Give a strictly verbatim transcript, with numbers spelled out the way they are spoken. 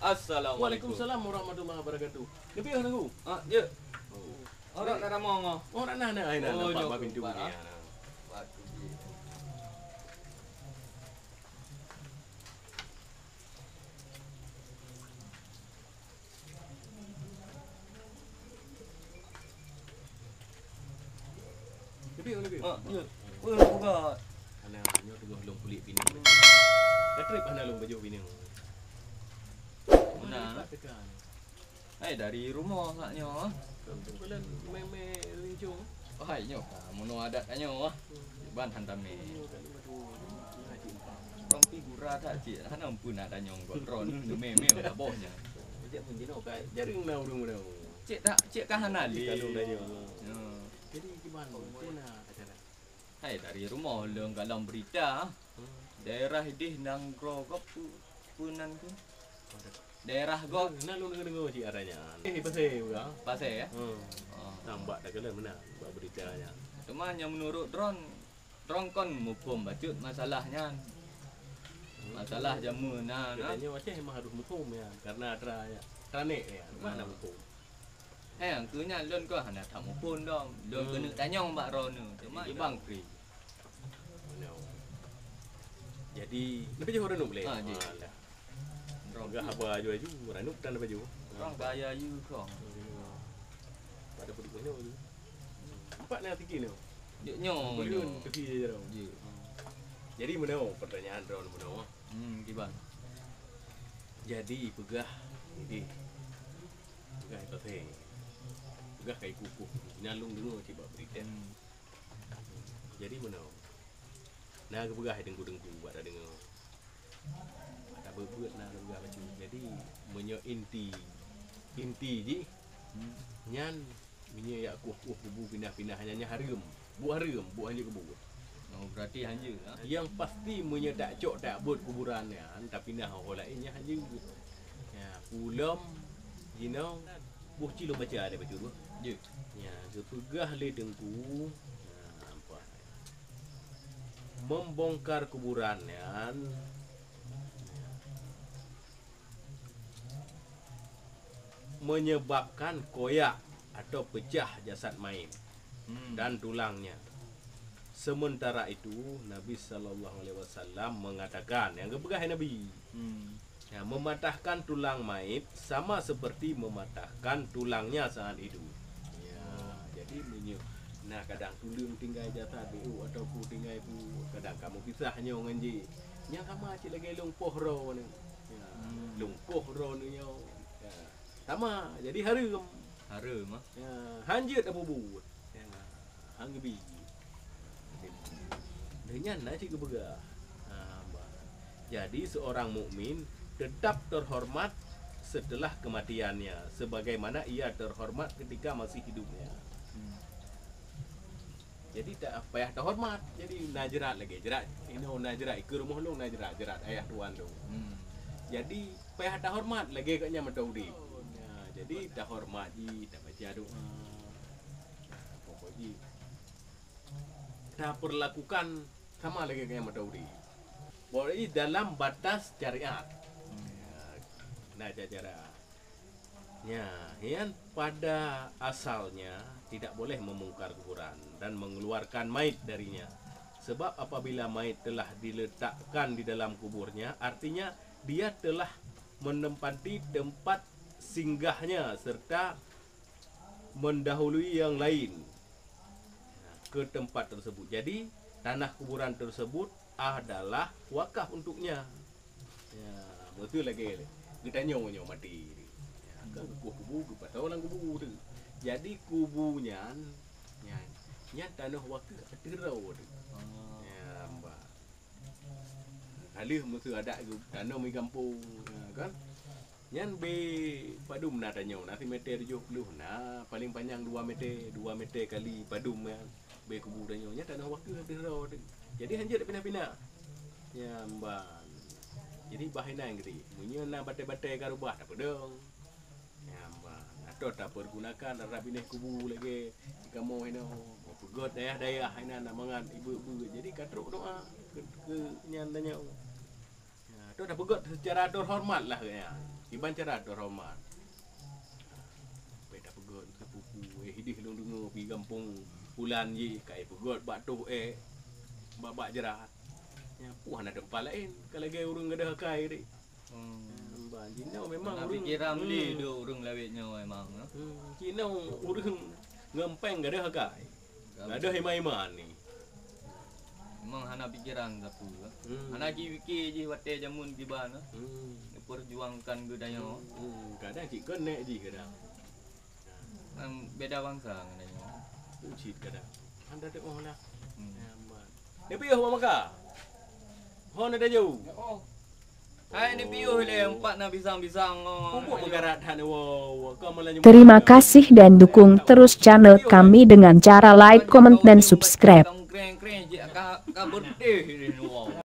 Assalamualaikum. Waalaikumsalam warahmatullahi wabarakatuh. Neupiyôh, Teungku? Ah, ya. Oh. Orang nak ramah ngah. Oh, nak, nak, nak. Ai, nak, oh, nampak bak pintu ni. Ah, nah. Bak pintu. Leubeh, leubeh. Ah, ya. Peue buka? Hana, nyoe teungoh lôn puléh pineung. Ka trép hana lôn pajoh pineung. Meunan. Hai, dari rumoh sak nyoe. Kau tu kalian mé-mé rincong. Hai, nyoe ka meunoe adat nyoe. Ban hantam ni. Ureueng pi gura that cit, hana meupeuna tanyong kok droeneuh mé-mé meusaboh nyan. Cek pun jinoe ka jareueng na ureueng-ureueng. Cek tak, cek ka hana lé. Kalau tanya. Ya. Jadi gimana? Mana acara? Hai, dari rumoh lôn kalon berita. Hmm. Daerah ideh nanggroe gob pu-, peue nan keuh? Daerah gob. Na lôn deungoe-deungoe cit arannya. Eh, pasé bukan? Pasé, ya? Hmm. Oh. Nang bak takalon meunan, bak berita nyan. Cuma nyang menurut droen, droen kon muphom bacut masalah nyan. Masalah jameun na, na. Katanya Aceh memang harus muphom ya, karena atra, atra nek ya. Mana muphom? Eh, keu nyan lôn kon hana that muphom dong. Lôn keuneuk tanyong bak droeneuh. Cuma ibang kri. Jadi, leubeh jauh droeneuh boleh. Ha, ji. Alah. Peugah haba aju-aju, ranub tan baju. Orang bahaya you kong. Pada peuduek nyoe tu. Empat na tiga nyoe. Jek nyoe. Beliun tiga je dong. Ji. Jadi meunoe pertanyaan droen meunoe. Hmm, kiban. Jadi peugah ideh. Peugah i pasé. Peugah kai kukuh. Nyan lôn deungoe cit bak berita. Hmm. Jadi meunoe. Na geupeugah teungku-teungku bak tadeungoe. Ata beuet-beuet na geupeugah bacut. Jadi meunyoe inti, inti jih, hmm, nyan meunyoe jak kueh-kueh kubu pinah-pinah nyan, nyan hareuem. Buet hareuem, buet hanjeuet kubu. Oh, berarti hanjeuet, ha? Yang pasti meunyoe tak cok tak beuet kuburan nyan, tapinah ho laén nyan hanjeuet. Ya, ulôn jinoe boh ci lôn baca ada bacut boh. Ya. Ya, geupeugah lé teungku. Ya, nampak. Membongkar kuburan nyan menyebabkan koyak atau pecah jasad mayit, hmm, dan tulangnya. Sementara itu, Nabi sallallahu alaihi wasallam mengatakan, nyang geupeugah Nabi, hmm, ya, mematahkan tulang mayit sama seperti mematahkan tulangnya saat itu. Ya, jadi meunyoe na kadang tuleueng tinggai jasad, beu ataupun tinggai bu, kadang kamoe pisah nyoe ngon jih. Nyang sama cit lagèe lôn poh droeneuh. Ya, hmm, lôn poh droeneuh nyoe. Ya. Sama, jadi hareuem. Hareuem, ah. Ya, hanjeuet tapeubuet. Ya, han geubi. Deunyan na cit geupeugah. Ha, bah. Jadi seorang mukmin tetap terhormat setelah kematiannya, sebagaimana ia terhormat ketika masih hidupnya. Hmm. Jadi tak payah tahormat. Jadi na jeurat lagèe jeurat. Inoe na jeurat, ikeue rumoh lôn na jeurat, jeurat ayah tuan lôn. Hmm. Jadi payah tahormat lagèe gobnyan mantong udép. Ya, jadi tahormat jih, tabaca doa. Pokok jih taperlakukan sama lagèe gobnyan mantong udép. Pokok jih dalam batas syariat. Hmm. Ya, na cara. Ya, nyan pada asalnya tidak boleh membongkar kuburan dan mengeluarkan mait darinya. Sebab apabila mait telah diletakkan di dalam kuburnya, artinya dia telah menempati tempat singgahnya serta mendahului yang lain ke tempat tersebut. Jadi, tanah kuburan tersebut adalah wakaf untuknya. Ya, beutôi lagèe geutanyoe nyoe maté. Ya, kan geukueh kubu, geupasoe lam kubu tu. Jadi kubu nyan, nyan, nyan tanoh wakeuh ateueh droe tu. Oh. Ya, bah. Ka lheueh meuseu adat geutanam di gampông, ya, kan. Nyan bè padum na tanyoe, na simètè tujoh ploh na, paleng panyang dua mètè, dua mètè kali padum nyan. Bè kubu tanyoe, nyan tanoh wakeuh ateueh droe tu. Jadi hanjeuet tapinah-pinah. Nyan ban. Jadi bah inan geuti. Meunyoe na batèe-batèe ka reubah, tapeudong. Nyan ban. Atau tapergunakan rab binéh kubu lagèe kamoe inoe. Meupeugöt dayah-dayah inan na mangat ibeut-beut. Jadi ka trok doa keu, keu nyan tanyoe. Ya, tu dah peugöt secara terhormat lah, ya. Kiban cara teuhoreumat. Bèk tapeugot keu pupu, eh, idéh lôn deungö pih gampông Pulan jih, ka ipeugöt bak toh ék, bak, bak jrat. Nyan peue hana teumpat laén, ka lagèe ureueng gadôh akai tadi. Hmm. Ban jinoe memang ureueng, pikiran hmm, lé deuh ureueng lawét nyoe memang, ya. Hmm, jinoe ureueng ngon péng gadôh akai. Gadôh iman-iman ni. Memang hana pikiran sapeue, ya. Hmm. Hana jipike jih watèe jameun kiban, ya. Hmm. Perjuangkan geutanyoe. Hmm, kadang cit keuneuk jih kadang. Kan beda bangsa ngon tanyoe. Cit kadang. Hana teu'oh lah. Hmm. Nyan ban. Neupiôh bak Maka. Ho na taju. Hai neupiôh lé empat na pisang-pisang. Pupuk meugarat that nyoe. Ka malam nyoe. Terima kasih dan dukung terus channel kami dengan cara like, comment, dan subscribe. Kang kreng-kreng jih ka, ka beudeh lé nyoe.